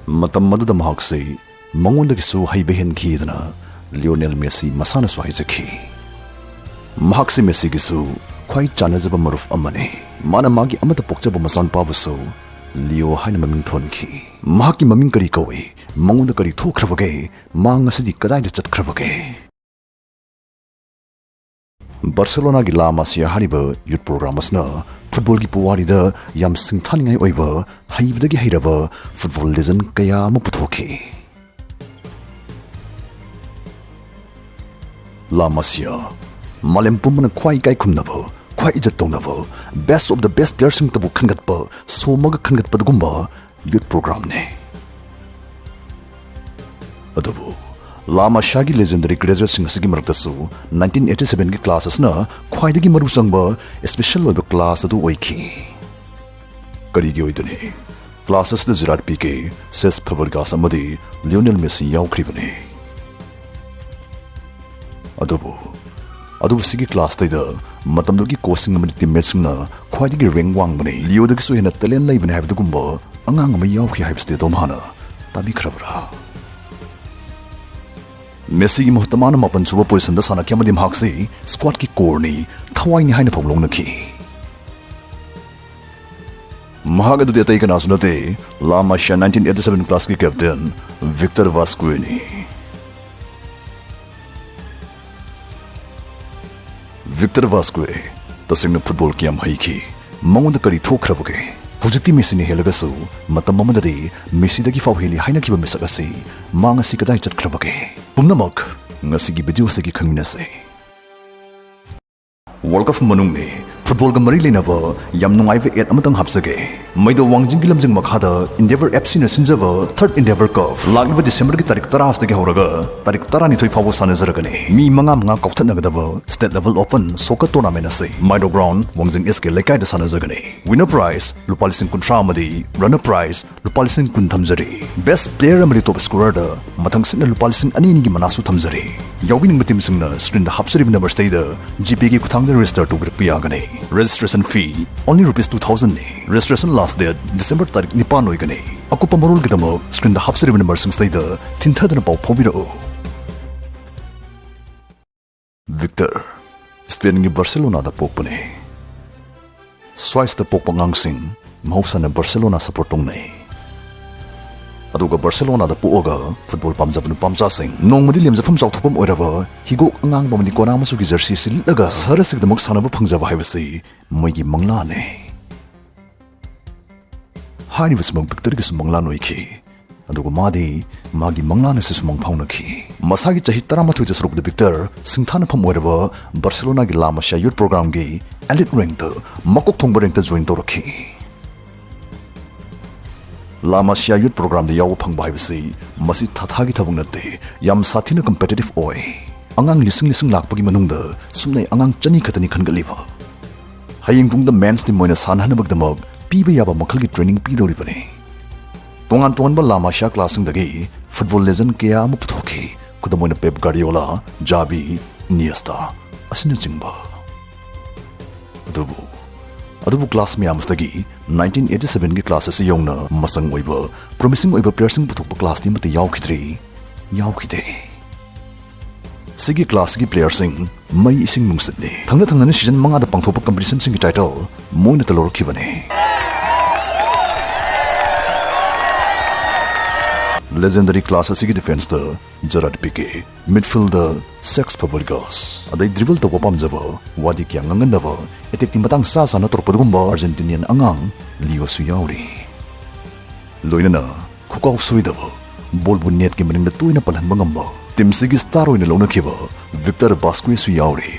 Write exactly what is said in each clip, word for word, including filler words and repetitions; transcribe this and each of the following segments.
ꯃꯇꯝ ꯑꯗꯨꯗ ꯃꯍꯥꯛꯁꯤ ꯃꯉꯣꯟꯗꯒꯤꯁꯨ ꯍꯩꯕ ꯍꯦꯟꯈꯤꯗꯅ ꯂꯤꯑꯣꯅꯦꯜ ꯃꯦꯁꯤ ꯃꯁꯥꯅꯁꯨ ꯍꯥꯏꯖꯈꯤ꯫ ꯃꯍꯥꯛꯁꯤ ꯃꯦꯁꯤꯒꯤꯁꯨ ꯈ꯭ꯋꯥꯏ ꯆꯥꯟꯅꯖꯕ ꯃꯔꯨꯞ ꯑꯃꯅꯤ꯫ ꯃꯥꯅ ꯃꯥꯒꯤ ꯑꯃꯠꯇ ꯄꯣꯛꯆꯕ ꯃꯆꯥꯅꯨꯄꯥꯕꯨꯁꯨ ꯂꯤꯑꯣ ꯍꯥꯏꯅ ꯃꯃꯤꯡ ꯊꯣꯟꯈꯤ꯫ ꯃꯍꯥꯛꯀꯤ ꯃꯃꯤꯡ ꯀꯔꯤ ꯀꯧꯏ? ꯃꯉꯣꯟꯗ ꯀꯔꯤ ꯊꯣꯛꯈ꯭ꯔꯕꯒꯦ? ꯃꯥ ꯉꯁꯤꯗꯤ ꯀꯗꯥꯏꯗ ꯆꯠꯈ꯭ꯔꯕꯒꯦ? ꯕꯥꯔꯁꯦꯂꯣꯅꯥꯒꯤ ꯂꯥ ꯃꯥꯁꯤꯌꯥ ꯍꯥꯏꯔꯤꯕ ꯌꯨꯠ ꯄ꯭ꯔꯣꯒ꯭ꯔꯥꯝ ꯑꯁꯤꯅ ꯐꯨꯠꯕꯣꯜꯒꯤ ꯄꯨꯋꯥꯔꯤꯗ ꯌꯥꯝ ꯁꯤꯡꯊꯥꯅꯤꯡꯉꯥꯏ ꯑꯣꯏꯕ ꯍꯩꯕꯗꯒꯤ ꯍꯩꯔꯕ ꯐꯨꯠꯕꯣꯜ ꯂꯤꯖꯦꯟ ꯀꯌꯥ ꯑꯃ ꯄꯨꯊꯣꯛꯈꯤ꯫ ꯂꯥ ꯃꯥꯁꯤꯌꯥ, ꯃꯥꯂꯦꯝ ꯄꯨꯝꯕꯅ ꯈ꯭ꯋꯥꯏ ꯏꯀꯥꯏ ꯈꯨꯝꯅꯕ, ꯈ꯭ꯋꯥꯏ ꯏꯖꯠ ꯇꯧꯅꯕ, best of the best playerꯁꯤꯡꯇꯕꯨ ꯈꯟꯒꯠꯄ, ꯁꯣꯝꯃꯒ ꯈꯟꯒꯠꯄꯗꯨꯒꯨꯝꯕ ꯌꯨꯠ ꯄ꯭ꯔꯣꯒ꯭ꯔꯥꯝꯅꯤ꯫ ꯑꯗꯨꯕꯨ ꯂꯥ ꯃꯥꯁꯤꯌꯥꯒꯤ ꯂꯦꯖꯦꯟꯗꯔꯤ ꯒ꯭ꯔꯦꯖꯨꯋꯦꯠꯁꯤꯡ ꯑꯁꯤꯒꯤ ꯃꯔꯛꯇꯁꯨ nineteen eighty sevenꯒꯤ ꯀ꯭ꯂꯥꯁ ꯑꯁꯤꯅ ꯈ꯭ꯋꯥꯏꯗꯒꯤ ꯃꯔꯨ ꯆꯪꯕ ꯏꯁꯄꯤꯁꯦꯜ ꯑꯣꯏꯕ ꯀ꯭ꯂꯥꯁ ꯑꯗꯨ ꯑꯣꯏꯈꯤ꯫ ꯀꯔꯤꯒꯤ ꯑꯣꯏꯗꯣꯏꯅꯤ? ꯀ꯭ꯂꯥꯁ ꯑꯁꯤꯗ ꯖꯦꯔꯥꯔꯗ ꯄꯤꯀꯦ, ꯁꯦꯁ ꯐꯥꯕ꯭ꯔꯤꯒꯥꯁ ꯑꯃꯗꯤ ꯂꯤꯑꯣꯅꯦꯜ ꯃꯦꯁꯤ ꯌꯥꯎꯈ꯭ꯔꯤꯕꯅꯤ꯫ ꯑꯗꯨꯕꯨ ꯑꯗꯨꯕꯨ ꯁꯤꯒꯤ ꯀ꯭ꯂꯥꯁꯇꯩꯗ ꯃꯇꯝꯗꯨꯒꯤ ꯀꯣꯆꯁꯤꯡ ꯑꯃꯗꯤ ꯇꯤꯝꯃꯦꯠꯁꯤꯡꯅ ꯈ꯭ꯋꯥꯏꯗꯒꯤ ꯔꯦꯡ ꯋꯥꯡꯕꯅꯤ, ꯂꯤꯑꯣꯗꯒꯤꯁꯨ ꯍꯦꯟꯅ ꯇꯦꯂꯦꯟ ꯂꯩꯕꯅꯤ ꯍꯥꯏꯕꯗꯨꯒꯨꯝꯕ ꯑꯉꯥꯡ ꯑꯃ ꯌꯥꯎꯈꯤ ꯍꯥꯏꯕꯁꯤꯗꯤ ꯑꯗꯣꯝ ꯍꯥꯟꯅ ꯇꯥꯕꯤꯈ꯭ꯔꯕ꯭ꯔꯥ? ꯃꯦꯁꯤꯒꯤ ꯃꯍꯨꯠꯇ ꯃꯥꯅ ꯃꯥꯄꯟ ꯁꯨꯕ ꯄꯣꯖꯤꯁꯟꯗ ꯁꯥꯟꯅꯈꯤ ꯑꯃꯗꯤ ꯃꯍꯥꯛꯁꯤ ꯁ꯭ꯀ꯭ꯋꯥꯗꯀꯤ ꯀꯣꯔꯅꯤ, ꯊꯋꯥꯏꯅꯤ ꯍꯥꯏꯅ ꯐꯥꯎ ꯂꯧꯅꯈꯤ꯫ ꯃꯍꯥꯛ ꯑꯗꯨꯗꯤ ꯑꯇꯩ ꯀꯅꯥꯁꯨ ꯅꯠꯇꯦ, ꯂꯥ ꯃꯥꯁꯤꯌꯥ nineteen eighty seven ꯀ꯭ꯂꯥꯁꯀꯤ ꯀꯦꯞꯇꯦꯟ ꯚꯤꯛꯇꯔ ꯚꯥꯁꯀ꯭ꯋꯦꯅꯤ꯫ ꯚꯤꯛꯇꯔ ꯚꯥꯁꯀ꯭ꯋꯦ ꯇꯁꯦꯡꯅ ꯐꯨꯠꯕꯣꯜ ꯀꯌꯥꯝ ꯍꯩꯈꯤ? ꯃꯉꯣꯟꯗ ꯀꯔꯤ ꯊꯣꯛꯈ꯭ꯔꯕꯒꯦ? ꯍꯧꯖꯤꯛꯇꯤ ꯃꯦꯁꯤꯅ ꯍꯦꯜꯂꯒꯁꯨ ꯃꯇꯝ ꯑꯃꯗꯗꯤ ꯃꯦꯁꯤꯗꯒꯤ ꯐꯥꯎ ꯍꯦꯜꯂꯤ ꯍꯥꯏꯅꯈꯤꯕ ꯃꯤꯁꯛ ꯑꯁꯤ ꯃꯥ ꯉꯁꯤ ꯀꯗꯥꯏ ꯆꯠꯈ꯭ꯔꯕꯒꯦ? ꯄꯨꯝꯅꯃꯛ ꯉꯁꯤꯒꯤ ꯚꯤꯗꯤꯑꯣꯁꯤꯗꯒꯤ ꯈꯪꯃꯤꯟꯅꯁꯦ꯫ ꯋꯥꯔꯜ ꯀꯞ ꯃꯅꯨꯡꯅꯤ, ꯐꯨꯠꯕꯣꯜꯒ ꯃꯔꯤ ꯂꯩꯅꯕ ꯌꯥꯝ ꯅꯨꯡꯉꯥꯏꯕ ꯑꯦꯗ ꯑꯃꯇꯪ ꯍꯥꯞꯆꯒꯦ꯫ ꯃꯩꯗꯧ ꯋꯥꯡꯖꯤꯡꯒꯤ ꯂꯝꯖꯤꯡ ꯃꯈꯥꯗ ꯏꯟꯗꯦꯚꯔ ꯑꯦꯐ ꯁꯤꯅ ꯁꯤꯟꯖꯕ ꯊꯔꯠ ꯏꯟꯗꯦꯚꯔ ꯀꯞ ꯂꯥꯛꯂꯤꯕ ꯗꯤꯁꯦꯝꯕꯔꯒꯤ ꯇꯥꯔꯤꯛ ꯇꯔꯥꯁꯤꯗꯒꯤ ꯍꯧꯔꯒ ꯇꯥꯔꯤꯛ ꯇꯔꯥꯅꯤꯊꯣꯏ ꯐꯥꯎꯕ ꯁꯥꯟꯅꯖꯔꯒꯅꯤ꯫ ꯃꯤ ꯃꯉꯥ ꯃꯉꯥ ꯀꯥꯎꯊꯠꯅꯒꯗꯕ state level open soccer tournament ꯑꯁꯤ ꯃꯥꯏꯗꯧ ꯒ꯭ꯔꯥꯎꯟ, ꯋꯥꯡꯖꯤꯡ ꯏꯁꯀꯤ ꯂꯩꯀꯥꯏꯗ ꯁꯥꯟꯅꯖꯒꯅꯤ꯫ ꯋꯤꯟꯅꯔ ꯄ꯭ꯔꯥꯏꯖ ꯂꯨꯄꯥ ꯂꯤꯁꯤꯡ ꯀꯨꯟꯊ꯭ꯔꯥ ꯑꯃꯗꯤ ꯔꯟꯅꯔ ꯄ꯭ꯔꯥꯏꯖ ꯂꯨꯄꯥ ꯂꯤꯁꯤꯡ ꯀꯨꯟ ꯊꯝꯖꯔꯤ꯫ ꯕꯦꯁ ꯄ꯭ꯂꯦꯌꯔ ꯑꯃꯗꯤ ꯇꯣꯞ ꯁ꯭ꯀꯣꯔꯔꯗ ꯃꯊꯪꯁꯤꯠꯅ ꯂꯨꯄꯥ ꯂꯤꯁꯤꯡ ꯑꯅꯤ ꯑꯅꯤꯒꯤ ꯃꯅꯥꯁꯨ ꯊꯝꯖꯔꯤ꯫ ꯌꯥꯎꯕꯤꯅꯤꯡꯕ ꯇꯤꯝꯁꯤꯡꯅ ꯁ꯭ꯀ꯭ꯔꯤꯟꯗ ꯍꯥꯞꯆꯔꯤꯕ ꯅꯝꯕꯔꯁꯤꯗꯩꯗ ꯖꯤꯄꯦꯒꯤ ꯈꯨꯠꯊꯥꯡꯗ ꯔꯦꯖꯤꯁꯇꯔ ꯇꯧꯕꯤꯔꯛꯄ ꯌꯥꯒꯅꯤ꯫ Registration fee only rupees two thousand ꯅꯤ꯫ Registration last date December ꯇꯥꯔꯤꯛ ꯅꯤꯄꯥꯟ ꯑꯣꯏꯒꯅꯤ꯫ ꯑꯀꯨꯞꯄ ꯃꯔꯣꯜꯒꯤꯗꯃꯛ ꯁ꯭ꯀ꯭ꯔꯤꯟꯗ ꯍꯥꯞꯆꯔꯤꯕ ꯅꯝꯕꯔꯁꯤꯡꯁꯤꯗꯩꯗ ꯊꯤꯟꯊꯗꯅ ꯄꯥꯎ ꯐꯥꯎꯕꯤꯔꯛꯎ꯫ ꯚꯤꯛꯇꯔ ꯁ꯭ꯄꯦꯟꯒꯤ ꯕꯥꯔꯁꯦꯂꯣꯅꯥꯗ ꯄꯣꯛꯄꯅꯤ꯫ ꯁ꯭ꯋꯥꯏꯁꯇ ꯄꯣꯛꯄ ꯑꯉꯥꯡꯁꯤꯡ ꯃꯍꯧꯁꯥꯅ ꯕꯥꯔꯁꯦꯂꯣꯅꯥ ꯁꯄꯣꯔꯠ ꯇꯧꯅꯩ꯫ ꯑꯗꯨꯒ ꯕꯥꯔꯁꯦꯂꯣꯅꯥꯗ ꯄꯣꯛꯑꯒ ꯐꯨꯠꯕꯣꯜ ꯄꯥꯝꯖꯕ ꯅꯨꯄꯥ ꯃꯆꯥꯁꯤꯡ ꯅꯣꯡꯃꯗꯤ ꯂꯦꯝꯖꯐꯝ ꯆꯥꯎꯊꯣꯛꯐꯝ ꯑꯣꯏꯔꯕ ꯍꯤꯒꯣꯛ ꯑꯉꯥꯡꯕ ꯑꯃꯗꯤ ꯀꯣꯅꯥ ꯃꯆꯨꯒꯤ ꯖꯔꯁꯤ ꯁꯤꯠꯂꯒ ꯁꯍꯔ ꯑꯁꯤꯒꯤꯗꯃꯛ ꯁꯥꯟꯅꯕ ꯐꯪꯖꯕ ꯍꯥꯏꯕꯁꯤ ꯃꯣꯏꯒꯤ ꯃꯪꯂꯥꯅꯤ꯫ ꯍꯥꯏꯔꯤꯕꯁꯤꯃꯛ ꯚꯤꯛꯇꯔꯒꯤꯁꯨ ꯃꯪꯂꯥꯟ ꯑꯣꯏꯈꯤ꯫ ꯑꯗꯨꯒ ꯃꯥꯗꯤ ꯃꯥꯒꯤ ꯃꯪꯂꯥꯟ ꯑꯁꯤꯁꯨ ꯃꯪꯐꯥꯎꯅꯈꯤ꯫ ꯃꯁꯥꯒꯤ ꯆꯍꯤ ꯇꯔꯥꯃꯥꯊꯣꯏꯗ ꯁꯨꯔꯛꯄꯗ ꯚꯤꯛꯇꯔ ꯁꯤꯡꯊꯥꯅꯐꯝ ꯑꯣꯏꯔꯕ ꯕꯥꯔꯁꯦꯂꯣꯅꯥꯒꯤ ꯂꯥ ꯃꯁꯤꯌꯥ ꯌꯨꯠ ꯄ꯭ꯔꯣꯒ꯭ꯔꯥꯝꯒꯤ ꯑꯦꯂꯤꯠ ꯔꯦꯡꯛꯇ, ꯃꯀꯣꯛ ꯊꯣꯡꯕ ꯔꯦꯡꯛꯇ ꯖꯣꯏꯟ ꯇꯧꯔꯛꯈꯤ꯫ ꯂꯥ ꯃꯁꯤꯌꯥ ꯌꯨꯠ ꯄ꯭ꯔꯣꯒ꯭ꯔꯥꯝꯗ ꯌꯥꯎꯕ ꯐꯪꯕ ꯍꯥꯏꯕꯁꯤ ꯃꯁꯤ ꯊꯥꯊꯥꯒꯤ ꯊꯕꯛ ꯅꯠꯇꯦ, ꯌꯥꯝ ꯁꯥꯊꯤꯅ ꯀꯝꯄꯤꯇꯤꯇꯤꯚ ꯑꯣꯏ꯫ ꯑꯉꯥꯡ ꯂꯤꯁꯤꯡ ꯂꯤꯁꯤꯡ ꯂꯥꯛꯄꯒꯤ ꯃꯅꯨꯡꯗ ꯁꯨꯞꯅꯩ ꯑꯉꯥꯡ ꯆꯅꯤ ꯈꯛꯇꯅꯤ ꯈꯟꯒꯠꯂꯤꯕ꯫ ꯍꯌꯦꯡ ꯇꯨꯡꯗ ꯃꯦꯟꯁ ꯇꯤꯝ ꯑꯣꯏꯅ ꯁꯥꯟꯅꯍꯟꯅꯕꯒꯤꯗꯃꯛ ꯄꯤꯕ ꯌꯥꯕ ꯃꯈꯜꯒꯤ ꯇ꯭ꯔꯦꯅꯤꯡ ꯄꯤꯗꯧꯔꯤꯕꯅꯤ꯫ ꯇꯣꯉꯥꯟ ꯇꯣꯉꯥꯟꯕ ꯂꯥ ꯃꯁꯤꯌꯥ ꯀ꯭ꯂꯥꯁꯁꯤꯡꯗꯒꯤ ꯐꯨꯠꯕꯣꯜ ꯂꯦꯖꯦꯟ ꯀꯌꯥ ꯑꯃ ꯄꯨꯊꯣꯛꯈꯤ, ꯈꯨꯗꯝ ꯑꯣꯏꯅ ꯄꯦꯞ ꯒꯥꯔꯗꯤꯑꯣꯂꯥ, ꯖꯥꯕꯤ, ꯏꯅꯤꯌꯦꯁꯇꯥ ꯑꯁꯤꯅꯆꯤꯡꯕ꯫ ꯑꯗꯨꯕꯨ, ꯑꯗꯨꯕꯨ ꯀ꯭ꯂꯥꯁ ꯃꯌꯥꯝ ꯑꯁꯤꯗꯒꯤ ꯅꯥꯏꯟꯇꯤꯟ ꯑꯩꯠꯇꯤ ꯁꯚꯦꯟꯒꯤ ꯀ꯭ꯂꯥꯁ ꯑꯁꯤ ꯌꯧꯅ ꯃꯁꯪ ꯑꯣꯏꯕ, ꯄ꯭ꯔꯣꯃꯤꯁꯤꯡ ꯑꯣꯏꯕ ꯄ꯭ꯂꯦꯌꯔꯁꯤꯡ ꯄꯨꯊꯣꯛꯄ ꯀ꯭ꯂꯥꯁꯇꯤ ꯑꯃꯠꯇ ꯌꯥꯎꯈꯤꯗ꯭ꯔꯤ, ꯌꯥꯎꯈꯤꯗꯦ꯫ ꯁꯤꯒꯤ ꯀ꯭ꯂꯥꯁꯀꯤ ꯄ꯭ꯂꯦꯌꯔꯁꯤꯡ ꯃꯩ ꯏꯁꯤꯡ ꯅꯨꯡꯁꯤꯠꯅꯤ꯫ ꯊꯪꯅ ꯊꯪꯅꯅ ꯁꯤꯖꯟ ꯃꯉꯥꯗ ꯄꯥꯡꯊꯣꯛꯄ ꯀꯝꯄꯤꯇꯤꯁꯟꯁꯤꯡꯒꯤ ꯇꯥꯏꯇꯜ ꯃꯣꯏꯅꯇ ꯂꯧꯔꯛꯈꯤꯕꯅꯤ꯫ ꯂꯦꯖꯦꯟꯗꯔꯤ ꯀ꯭ꯂꯥꯁ ꯑꯁꯤꯒꯤ ꯗꯤꯐꯦꯟꯁꯇ ꯖꯦꯔꯥꯔꯗ ꯄꯤꯀꯦ, ꯃꯤꯗꯐꯤꯜꯗ ꯁꯦꯁ ꯐꯥꯕ꯭ꯔꯤꯒꯥꯁ, ꯑꯗꯩ ꯗ꯭ꯔꯤꯕꯜ ꯇꯧꯕ ꯄꯥꯝꯖꯕ, ꯋꯥꯗꯤ ꯀꯌꯥ ꯉꯥꯡꯒꯟꯗꯕ, ꯑꯦꯇꯦꯛꯀꯤ ꯃꯇꯥꯡ ꯆꯥ ꯆꯥꯅ ꯇꯧꯔꯛꯄꯗꯨꯒꯨꯝꯕ ꯑꯥꯔꯖꯦꯟꯇꯤꯅꯤꯌꯥꯟ ꯑꯉꯥꯡ ꯂꯤꯑꯣꯁꯨ ꯌꯥꯎꯔꯤ꯫ ꯂꯣꯏꯅꯅ ꯈꯨꯀꯥꯎ ꯁꯣꯏꯗꯕ, ꯕꯣꯜꯕꯨ ꯅꯦꯠꯀꯤ ꯃꯅꯤꯡꯗ ꯇꯣꯏꯅ ꯄꯜꯍꯟꯕ ꯉꯝꯕ, ꯇꯤꯝꯁꯤꯒꯤ ꯁ꯭ꯇꯥꯔ ꯑꯣꯏꯅ ꯂꯧꯅꯈꯤꯕ ꯚꯤꯛꯇꯔ ꯕꯥꯁꯀ꯭ꯋꯦꯁꯨ ꯌꯥꯎꯔꯤ꯫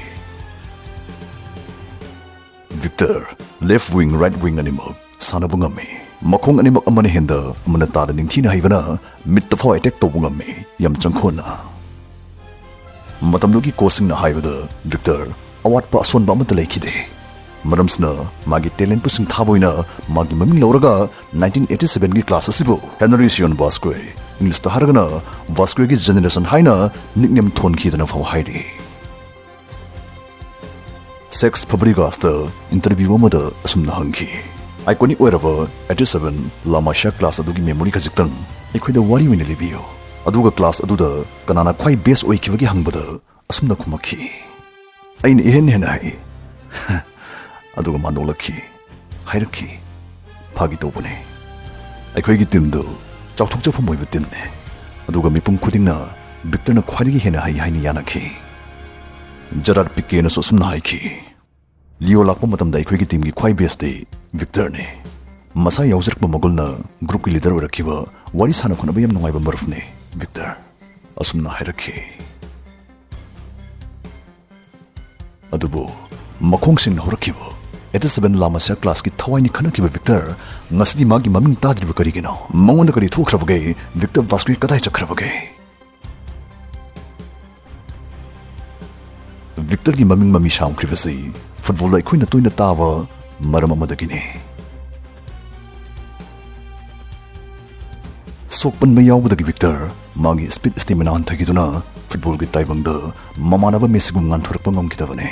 Victor left wing, right wing ꯑꯅꯤꯃꯛ ꯁꯥꯟꯅꯕ ꯉꯝꯃꯤ꯫ ꯃꯈꯣꯡ ꯑꯅꯤꯃꯛ ꯑꯃꯅ ꯍꯦꯟꯗ ꯑꯃꯅ ꯇꯥꯗ ꯅꯤꯡꯊꯤꯅ ꯍꯩꯕꯅ ꯃꯤꯠꯇ ꯐꯥꯎ ꯑꯦꯇꯦꯛ ꯇꯧꯕ ꯉꯝꯃꯤ, ꯌꯥꯝ ꯆꯪꯈꯣꯟꯅ꯫ ꯃꯇꯝꯗꯨꯒꯤ ꯀꯣꯆꯁꯤꯡꯅ ꯍꯥꯏꯕꯗ ꯚꯤꯛꯇꯔ ꯑꯋꯥꯠꯄ ꯑꯁꯣꯟꯕ ꯑꯃꯠꯇ ꯂꯩꯈꯤꯗꯦ꯫ ꯃꯔꯝꯁꯤꯅ ꯃꯥꯒꯤ ꯇꯦꯂꯦꯟꯠꯄꯨ ꯁꯤꯡꯊꯥꯕ ꯑꯣꯏꯅ ꯃꯥꯒꯤ ꯃꯃꯤꯡ ꯂꯧꯔꯒ ꯅꯥꯏꯟꯇꯤꯟ ꯑꯩꯠꯇꯤ ꯁꯚꯦꯟꯒꯤ ꯀ꯭ꯂꯥꯁ ꯑꯁꯤꯕꯨ ꯍꯦꯅꯔꯤ ꯁꯤꯌꯣꯟ ꯕꯥꯁꯀ꯭ꯋꯦ, ꯏꯪꯂꯤꯁꯇ ꯍꯥꯏꯔꯒꯅ ꯚꯥꯁꯀꯣꯒꯤ ꯖꯦꯅꯦꯔꯦꯁꯟ ꯍꯥꯏꯅ ꯅꯤꯛꯅꯦꯝ ꯊꯣꯟꯈꯤꯗꯅ ꯐꯥꯎ ꯍꯥꯏꯔꯤ꯫ ꯁꯦꯁ ꯐꯥꯕ꯭ꯔꯤꯒꯥꯁꯇ ꯏꯟꯇꯔꯚ꯭ꯌꯨ ꯑꯃꯗ ꯑꯁꯨꯝꯅ ꯍꯪꯈꯤ, ꯑꯥꯏꯀꯣꯅꯤꯛ ꯑꯣꯏꯔꯕ ꯑꯩꯠꯇꯤ ꯁꯚꯦꯟ ꯂꯥ ꯃꯥꯁꯤꯌꯥ ꯀ꯭ꯂꯥꯁ ꯑꯗꯨꯒꯤ ꯃꯦꯃꯣꯔꯤ ꯈꯖꯤꯛꯇꯪ ꯑꯩꯈꯣꯏꯗ ꯋꯥꯔꯤ ꯑꯣꯏꯅ ꯂꯤꯕꯤꯌꯨ꯫ ꯑꯗꯨꯒ ꯀ꯭ꯂꯥꯁ ꯑꯗꯨꯗ ꯀꯅꯥꯅ ꯈ꯭ꯋꯥꯏ ꯕꯦꯁ ꯑꯣꯏꯈꯤꯕꯒꯦ ꯍꯪꯕꯗ ꯑꯁꯨꯝꯅ ꯈꯨꯝꯃꯛꯈꯤ, ꯑꯩꯅ ꯏꯍꯦꯟ ꯍꯦꯟꯅ ꯍꯩ꯫ ꯑꯗꯨꯒ ꯃꯥ ꯅꯣꯛꯂꯛꯈꯤ, ꯍꯥꯏꯔꯛꯈꯤ, ꯐꯥꯒꯤ ꯇꯧꯕꯅꯦ꯫ ꯑꯩꯈꯣꯏꯒꯤ ꯇꯤꯝꯗꯨ ꯆꯥꯎꯊꯣꯛꯆꯐꯝ ꯑꯣꯏꯕ ꯇꯤꯝꯅꯦ꯫ ꯑꯗꯨꯒ ꯃꯤꯄꯨꯝ ꯈꯨꯗꯤꯡꯅ ꯚꯤꯛꯇꯔꯅ ꯈ꯭ꯋꯥꯏꯗꯒꯤ ꯍꯦꯟꯅ ꯍꯩ ꯍꯥꯏꯅ ꯌꯥꯅꯈꯤ꯫ ꯖꯦꯔꯥꯔꯗ ꯄꯤꯀꯦꯅꯁꯨ ꯑꯁꯨꯝꯅ ꯍꯥꯏꯈꯤ, ꯂꯤꯑꯣ ꯂꯥꯛꯄ ꯃꯇꯝꯗ ꯑꯩꯈꯣꯏꯒꯤ ꯇꯤꯝꯒꯤ ꯈ꯭ꯋꯥꯏ ꯕꯦꯁꯇꯤ ꯚꯤꯛꯇꯔꯅꯤ꯫ ꯃꯁꯥ ꯌꯥꯎꯖꯔꯛꯄ ꯃꯒꯨꯜꯅ ꯒ꯭ꯔꯨꯞꯀꯤ ꯂꯤꯗꯔ ꯑꯣꯏꯔꯛꯈꯤꯕ, ꯋꯥꯔꯤ ꯁꯥꯟꯅ ꯈꯣꯠꯅꯕ ꯌꯥꯝ ꯅꯨꯡꯉꯥꯏꯕ ꯃꯔꯨꯞꯅꯤ ꯚꯤꯛꯇꯔ꯫ ꯑꯁꯨꯝꯅ ꯍꯥꯏꯔꯛꯈꯤ꯫ ꯑꯗꯨꯕꯨ ꯃꯈꯣꯡ ꯁꯦꯡꯅ ꯍꯧꯔꯛꯈꯤꯕ ꯑꯩꯠꯇꯤ ꯁꯚꯦꯟ ꯂꯥ ꯃꯥꯁꯤꯌꯥ ꯀ꯭ꯂꯥꯁꯀꯤ ꯊꯋꯥꯏꯅꯤ ꯈꯟꯅꯈꯤꯕ ꯚꯤꯛꯇꯔ ꯉꯁꯤꯗꯤ ꯃꯥꯒꯤ ꯃꯃꯤꯡ ꯇꯥꯗ꯭ꯔꯤꯕ ꯀꯔꯤꯒꯤꯅꯣ? ꯃꯉꯣꯟꯗ ꯀꯔꯤ ꯊꯣꯛꯈ꯭ꯔꯕꯒꯦ? ꯚꯤꯛꯇꯔ ꯚꯥꯁꯀ꯭ꯋꯦ ꯀꯗꯥꯏ ꯆꯠꯈ꯭ꯔꯕꯒꯦ? ꯚꯤꯛꯇꯔꯒꯤ ꯃꯃꯤꯡ ꯃꯃꯤ ꯁꯥꯝꯈ꯭ꯔꯤꯕꯁꯤ ꯐꯨꯠꯕꯣꯜꯗ ꯑꯩꯈꯣꯏꯅ ꯇꯣꯏꯅ ꯇꯥꯕ ꯃꯔꯝ ꯑꯃꯗꯒꯤꯅꯤ꯫ ꯁꯣꯛꯄꯟꯕ ꯌꯥꯎꯕꯗꯒꯤ ꯚꯤꯛꯇꯔ ꯃꯥꯒꯤ ꯁ꯭ꯄꯤꯠ ꯁ꯭ꯇꯦꯃꯤꯅꯥ ꯍꯟꯊꯈꯤꯗꯨꯅ ꯐꯨꯠꯕꯣꯜꯒꯤ ꯇꯥꯏꯕꯪꯗ ꯃꯃꯥꯟꯅꯕ ꯃꯦꯁꯤꯒꯨꯝ ꯉꯥꯟꯊꯣꯔꯛꯄ ꯉꯝꯈꯤꯗꯕꯅꯤ꯫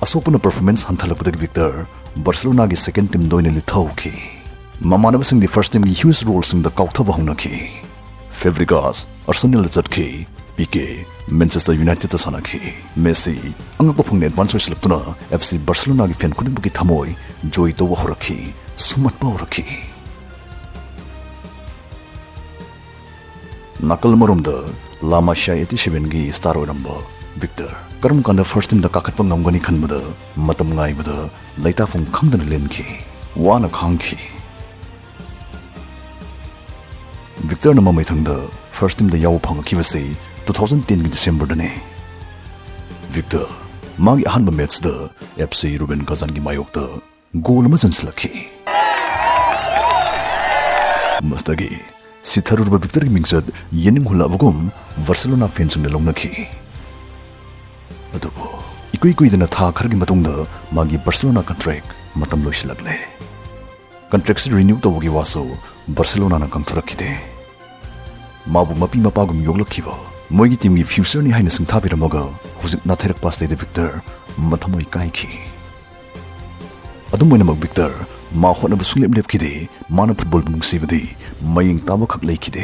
ꯑꯁꯣꯛꯄꯅ ꯄꯔꯐꯣꯔꯃꯦꯟꯁ ꯍꯟꯊꯔꯛꯄꯗꯒꯤ ꯚꯤꯛꯇꯔ ꯕꯥꯔꯁꯦꯂꯣꯅꯥꯒꯤ ꯁꯦꯀꯦꯟ ꯇꯤꯝꯗ ꯑꯣꯏꯅ ꯂꯤꯠꯊꯍꯧꯈꯤ꯫ ꯃꯃꯥꯟꯅꯕꯁꯤꯡꯗꯤ ꯐꯥꯔꯁ ꯇꯤꯝꯒꯤ ꯍ꯭ꯌꯨꯖ ꯔꯣꯜꯁꯤꯡꯗ ꯀꯥꯎꯊꯕ ꯍꯧꯅꯈꯤ꯫ ꯐꯦꯕ꯭ꯔꯤꯒꯥꯁ ꯑꯥꯔꯁꯦꯅꯦꯜꯗ ꯆꯠꯈꯤ꯫ ꯄꯤꯀꯦ ꯃꯦꯟꯆꯦꯁꯇꯔ ꯌꯨꯅꯥꯏꯇꯦꯗꯇ ꯁꯥꯟꯅꯈꯤ꯫ ꯃꯦꯁꯤ ꯑꯉꯛꯄ ꯐꯪꯅ ꯑꯦꯗꯚꯥꯟꯁ ꯑꯣꯏꯁꯤꯜꯂꯛꯇꯨꯅ ꯑꯦꯐ ꯁꯤ ꯕꯥꯔꯁꯦꯂꯣꯅꯥꯒꯤ ꯐꯦꯟ ꯈꯨꯗꯤꯡꯃꯛꯀꯤ ꯊꯃꯣꯏ ꯖꯣꯏ ꯇꯧꯕ ꯍꯧꯔꯛꯈꯤ, ꯁꯨꯝꯍꯠꯄ ꯍꯧꯔꯛꯈꯤ꯫ ꯅꯥꯀꯜ ꯑꯃꯔꯣꯝꯗ ꯂꯥ ꯃꯥꯁꯤꯌꯥ ꯑꯩꯠꯇꯤ ꯁꯚꯦꯟꯒꯤ ꯁ꯭ꯇꯥꯔ ꯑꯣꯏꯔꯝꯕ ꯚꯤꯛꯇꯔ ꯀꯔꯝ ꯀꯥꯟꯗ ꯐꯥꯔꯁ ꯇꯤꯝꯗ ꯀꯥꯈꯠꯄ ꯉꯝꯒꯅꯤ ꯈꯟꯕꯗ ꯃꯇꯝ ꯉꯥꯏꯕꯗ ꯂꯩꯇꯥꯐꯝ ꯈꯪꯗꯅ ꯂꯦꯟꯈꯤ, ꯋꯥꯅ ꯈꯥꯡꯈꯤ꯫ ꯚꯤꯛꯇꯔꯅ ꯃꯃꯩꯊꯪꯗ ꯐꯥꯔꯁ ꯇꯤꯝꯗ ꯌꯥꯎꯕ ꯐꯪꯉꯛꯈꯤꯕꯁꯤ ꯇꯨ ꯊꯥꯎꯖꯟ ꯇꯦꯟꯒꯤ ꯗꯤꯁꯦꯝꯕꯔꯗꯅꯤ꯫ ꯚꯤꯛꯇꯔ ꯃꯥꯒꯤ ꯑꯍꯥꯟꯕ ꯃꯦꯠꯆꯇ ꯑꯦꯐ ꯁꯤ ꯔꯨꯕꯦꯟ ꯀꯥꯖꯥꯟꯒꯤ ꯃꯥꯌꯣꯛꯇ ꯒꯣꯜ ꯑꯃ ꯆꯟꯁꯤꯜꯂꯛꯈꯤ꯫ ꯃꯁꯤꯗꯒꯤ ꯁꯤꯊꯔꯨꯔꯕ ꯚꯤꯛꯇꯔꯒꯤ ꯃꯤꯡꯆꯠ ꯌꯦꯅꯤꯡ ꯍꯨꯜꯂꯛꯑꯕꯒꯨꯝ ꯕꯥꯔꯁꯦꯂꯣꯅꯥ ꯐꯦꯟꯁꯤꯡꯅ ꯂꯧꯅꯈꯤ꯫ ꯑꯗꯨꯕꯨ ꯏꯀꯨꯏ ꯀꯨꯏꯗꯅ ꯊꯥ ꯈꯔꯒꯤ ꯃꯇꯨꯡꯗ ꯃꯥꯒꯤ ꯕꯥꯔꯁꯦꯂꯣꯅꯥ ꯀꯟꯇ꯭ꯔꯦꯛ ꯃꯇꯝ ꯂꯣꯏꯁꯤꯜꯂꯛꯂꯦ꯫ ꯀꯟꯇ꯭ꯔꯦꯛꯁꯤ ꯔꯤꯅ꯭ꯌꯨ ꯇꯧꯕꯒꯤ ꯋꯥꯁꯨ ꯕꯥꯔꯁꯦꯂꯣꯅꯥꯅ ꯉꯥꯡꯊꯣꯔꯛꯈꯤꯗꯦ꯫ ꯃꯥꯕꯨ ꯃꯄꯤ ꯃꯄꯥꯒꯨꯝ ꯌꯣꯛꯂꯛꯈꯤꯕ, ꯃꯣꯏꯒꯤ ꯇꯤꯝꯒꯤ ꯐ꯭ꯌꯨꯆꯔꯅꯤ ꯍꯥꯏꯅ ꯁꯤꯡꯊꯥꯕꯤꯔꯝꯃꯒ ꯍꯧꯖꯤꯛ ꯅꯥꯊꯩꯔꯛꯄ ꯑꯁꯤꯗꯩꯗ ꯚꯤꯛꯇꯔ ꯃꯊꯃꯣꯏ ꯀꯥꯏꯈꯤ꯫ ꯑꯗꯨꯝ ꯑꯣꯏꯅꯃꯛ ꯚꯤꯛꯇꯔ ꯃꯥ ꯍꯣꯠꯅꯕ ꯁꯨꯡꯂꯦꯞ ꯂꯦꯞꯈꯤꯗꯦ꯫ ꯃꯥꯅ ꯐꯨꯠꯕꯣꯜꯕꯨ ꯅꯨꯡꯁꯤꯕꯗꯤ ꯃꯌꯦꯡ ꯇꯥꯕꯈꯛ ꯂꯩꯈꯤꯗꯦ꯫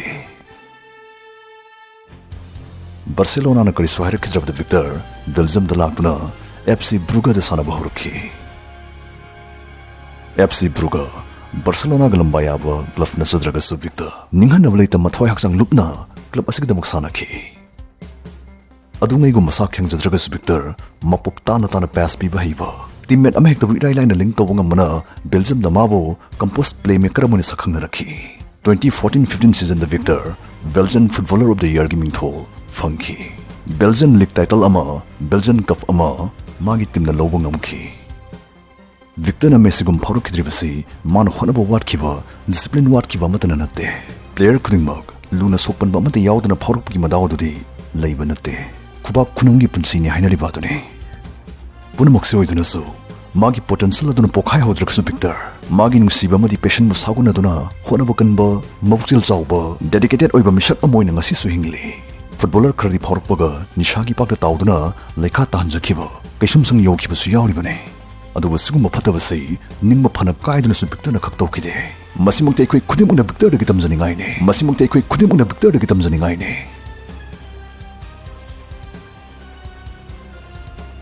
ꯕꯥꯔꯁꯦꯂꯣꯅꯥꯅ ꯀꯔꯤꯁꯨ ꯍꯥꯏꯔꯛꯈꯤꯗ꯭ꯔꯕꯗ ꯚꯤꯛꯇꯔ ꯕꯦꯜꯖꯤꯌꯝꯗ ꯂꯥꯛꯇꯨꯅ ꯑꯦꯐ ꯁꯤ ꯕ꯭ꯔꯨꯒꯗ ꯁꯥꯟꯅꯕ ꯍꯧꯔꯛꯈꯤ꯫ ꯑꯦꯐ ꯁꯤ ꯕ꯭ꯔꯨꯒ ꯕꯥꯔꯁꯦꯂꯣꯅꯥꯒ ꯂꯝꯕꯥ ꯌꯥꯕ ꯀ꯭ꯂꯕ ꯅꯠꯆꯗ꯭ꯔꯒꯁꯨ ꯚꯤꯛꯇꯔ ꯅꯤꯡꯍꯟꯅꯕ ꯂꯩꯇ ꯃꯊ꯭ꯋꯥꯏ ꯍꯛꯆꯥꯡ ꯂꯨꯞꯅ ꯀ꯭ꯂꯕ ꯑꯁꯤꯒꯤꯗꯃꯛ ꯁꯥꯟꯅꯈꯤ꯫ ꯑꯗꯨꯉꯩꯒꯨꯝ ꯃꯁꯥ ꯈꯦꯡꯖꯗ꯭ꯔꯒꯁꯨ ꯚꯤꯛꯇꯔ ꯃꯄꯣꯛ ꯇꯥꯅ ꯇꯥꯅ ꯄꯥꯁ ꯄꯤꯕ ꯍꯩꯕ, ꯇꯤꯝꯃꯦꯠ ꯑꯃꯍꯦꯛꯇꯕꯨ ꯏꯔꯥꯏ ꯂꯥꯏꯅ ꯂꯤꯡ ꯇꯧꯕ ꯉꯝꯕꯅ ꯕꯦꯜꯖꯤꯌꯝꯗ ꯃꯥꯕꯨ ꯀꯝꯄꯣꯁ ꯄ꯭ꯂꯦꯃꯦꯀꯔ ꯑꯃ ꯑꯣꯏꯅ ꯁꯛꯈꯪꯅꯔꯛꯈꯤ꯫ Twenty fourteen fifteen seasonꯗ Victor Belgian footballer of the ꯏꯌꯔꯒꯤ ꯃꯤꯡꯊꯣꯜ ꯐꯪꯈꯤ꯫ ꯕꯦꯜꯖꯤꯌꯟ ꯂꯤꯒ ꯇꯥꯏꯇꯜ ꯑꯃ, ꯕꯦꯜꯖꯤꯌꯟ ꯀꯞ ꯑꯃ ꯃꯥꯒꯤ ꯇꯤꯝꯅ ꯂꯧꯕ ꯉꯝꯈꯤ꯫ ꯚꯤꯛꯇꯔꯅ ꯃꯦꯁꯤꯒꯨꯝ ꯐꯥꯎꯔꯛꯈꯤꯗ꯭ꯔꯤꯕꯁꯤ ꯃꯥꯅ ꯍꯣꯠꯅꯕ ꯋꯥꯠꯈꯤꯕ, ꯗꯤꯁꯤꯄ꯭ꯂꯤꯟ ꯋꯥꯠꯈꯤꯕ ꯑꯃꯠꯇꯅ ꯅꯠꯇꯦ꯫ ꯄ꯭ꯂꯦꯌꯔ ꯈꯨꯗꯤꯡꯃꯛ ꯂꯨꯅ ꯁꯣꯛꯄꯟꯕ ꯑꯃꯠꯇ ꯌꯥꯎꯗꯅ ꯐꯥꯎꯔꯛꯄꯒꯤ ꯃꯗꯥꯎ ꯑꯗꯨꯗꯤ ꯂꯩꯕ ꯅꯠꯇꯦ꯫ ꯈꯨꯕꯥꯛ ꯈꯨꯅꯝꯒꯤ ꯄꯨꯟꯁꯤꯅꯤ ꯍꯥꯏꯅꯔꯤꯕ ꯑꯗꯨꯅꯤ꯫ ꯄꯨꯝꯅꯃꯛꯁꯤ ꯑꯣꯏꯗꯨꯅꯁꯨ ꯃꯥꯒꯤ ꯄꯣꯇꯦꯟꯁꯤꯌꯦꯜ ꯑꯗꯨꯅ ꯄꯣꯛꯈꯥꯏꯍꯧꯗ꯭ꯔꯒꯁꯨ ꯚꯤꯛꯇꯔ ꯃꯥꯒꯤ ꯅꯨꯡꯁꯤꯕ ꯑꯃꯗꯤ ꯄꯦꯁꯟꯕꯨ ꯁꯥꯒꯣꯟꯅꯗꯨꯅ ꯍꯣꯠꯅꯕ ꯀꯟꯕ, ꯃꯄꯨꯛꯆꯦꯜ ꯆꯥꯎꯕ, ꯗꯦꯗꯤꯀꯦꯇꯦꯠ ꯑꯣꯏꯕ ꯃꯤꯁꯛ ꯑꯃ ꯑꯣꯏꯅ ꯉꯁꯤꯁꯨ ꯍꯤꯡꯂꯤ꯫ ꯐꯨꯠꯕꯣꯂꯔ ꯈꯔꯗꯤ ꯐꯥꯎꯔꯛꯄꯒ ꯅꯤꯁꯥꯒꯤ ꯄꯥꯛꯇ ꯇꯥꯎꯗꯨꯅ ꯂꯩꯈꯥ ꯇꯥꯍꯟꯖꯈꯤꯕ, ꯀꯩꯁꯨꯝꯁꯪ ꯌꯧꯈꯤꯕꯁꯨ ꯌꯥꯎꯔꯤꯕꯅꯤ꯫ ꯑꯗꯨꯕꯨ ꯁꯤꯒꯨꯝꯕ ꯐꯠꯇꯕꯁꯤ ꯅꯤꯡꯕ ꯐꯅ ꯀꯥꯏꯗꯨꯅꯁꯨ ꯚꯤꯛꯇꯔꯅ ꯈꯛ ꯇꯧꯈꯤꯗꯦ꯫ ꯃꯁꯤꯃꯛꯇꯤ ꯑꯩꯈꯣꯏ ꯈꯨꯗꯤꯡꯃꯛꯅ ꯚꯤꯛꯇꯔꯗꯒꯤ ꯇꯝꯖꯅꯤꯡꯉꯥꯏꯅꯤ꯫ ꯃꯁꯤꯃꯛꯇꯤ ꯑꯩꯈꯣꯏ ꯈꯨꯗꯤꯡꯃꯛꯅ ꯚꯤꯛꯇꯔꯗꯒꯤ ꯇꯝꯖꯅꯤꯡꯉꯥꯏꯅꯤ꯫